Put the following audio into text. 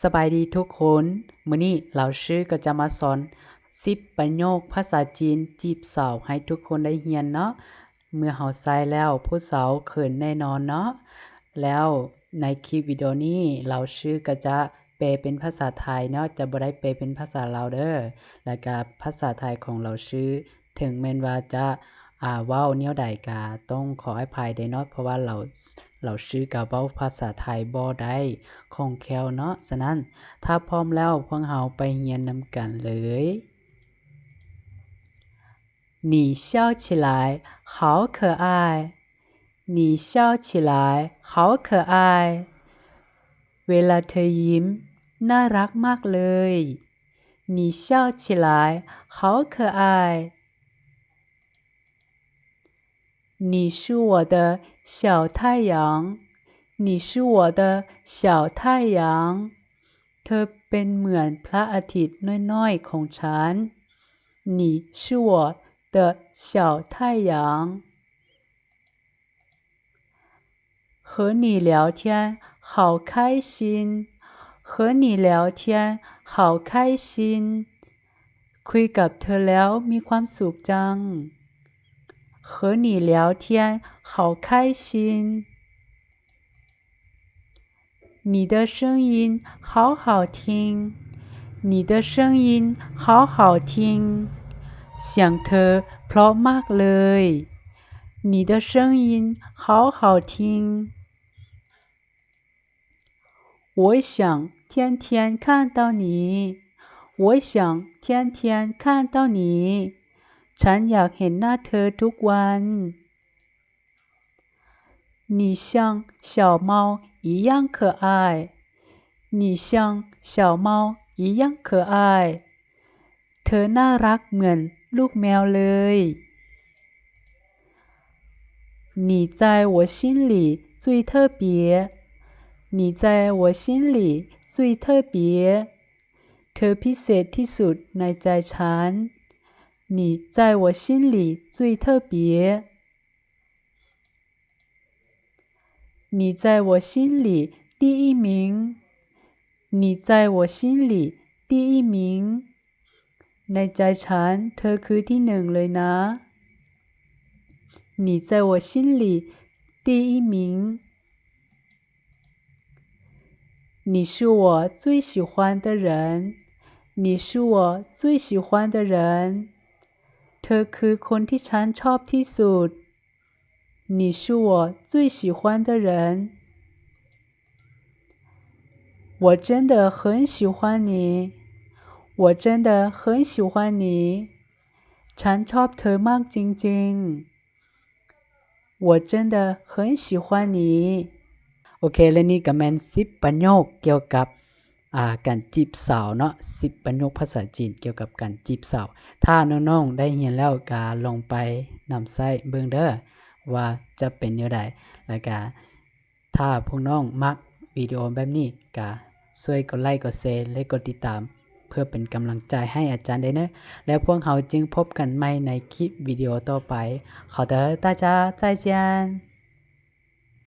ສະບາຍດີທຸກຄົນ, ມື້ນີ້ລາວຊື່ກໍຈະມາສອນສິບປະໂຫຍກພາສາຈີນຈີບສາວໃຫ້ທຸກຄົນໄດ້ຮຽນເນາະ. ເມື່ອເຮົາໃຊ້ແລ້ວ ຜູ້ສາວເຂີນແນ່ນອນເນາະ. ແລ້ວໃນຄລິບວິດີໂອນີ້ ລາວຊື່ກໍຈະແປເປັນພາສາໄທເນາະ, ຈະບໍ່ໄດ້ແປເປັນພາສາລາວເດີ້. ແລ້ວກະພາສາໄທຂອງລາວຊື່ ເຖິງແມ່ນວ່າຈະ ອາ ເວົ້າແນວໃດກະຕ້ອງຂໍອະໄພເດ້ເນາະ, ເພາະວ່າລາວ ລາວຊື່ກະເວົ້າພາສາໄທບໍ່ໄດ້ຄ່ອງແຄ້ວເນາະ. ສະນັ້ນ ຖ້າພ້ອມແລ້ວ ພວກເຮົາໄປຮຽນນຳກັນເລີຍ. 你笑起来好可爱，你笑起来好可爱。 เวลาเธอยิ้มน่ารักมากเลย 你笑起来好可爱。 你是我的小太阳，你是我的小太阳。 เธอเป็นเหมือนพระอาทิตย์น้อยๆของฉัน 你是我的小太阳。 和你聊天好开心，和你聊天好开心。 คุຍกับเธอแล้วมีความสุขจัง 和你聊天好开心。 你的声音好好听，你的声音好好听。 เสียงเธอเพราะมากเลย 你的声音好好听。 我想天天看到你，我想天天看到你。 ฉันอยากเห็นหน้าเธอทุกวัน 你像小猫一样可爱，你像小猫一样可爱。 เธอน่ารักเหมือนลูกแมวเลย 你在我心里最特别，你在我心里最特别。 เธอพิเศษที่สุดในใจฉัน 你在我心里最特别。 你在我心里第一名，你在我心里第一名。 ในใจฉันเธอคือที่หนึ่งเลยนะ 你在我心里第一名。 你是我最喜欢的人，你是我最喜欢的人。 เธอคือคนที่ฉันชอบที่สุด 你是我最喜欢的人。 我真的很喜欢你，我真的很喜欢你。 ฉันชอบเธอมากจริงๆ 我真的很喜欢你。 ໂອເຄ ແລະນີ້ກໍແມ່ນສິບປະໂຫຍກກ່ຽວກັບ ອ່າ ການຈີບສາວເນາະ, ສິບປະໂຫຍກພາສາຈີນກ່ຽວກັບການຈີບສາວ. ຖ້ານ້ອງໆໄດ້ຮຽນແລ້ວກໍລອງໄປນຳໃຊ້ເບິ່ງເດີ້ ວ່າຈະເປັນແນວໃດ. ແລ້ວກໍຖ້າພວກນ້ອງມັກວິດີໂອແບບນີ້ ກໍຊ່ວຍກົດໄລກ໌ ກົດແຊ ແລະ ກົດຕິດຕາມ ເພື່ອເປັນກຳລັງໃຈໃຫ້ອາຈານໄດ້ເນີ. ແລ້ວພວກເຮົາຈຶ່ງພົບກັນໃໝ່ໃນຄລິບວິດີໂອຕໍ່ໄປ. 好的，大家再见。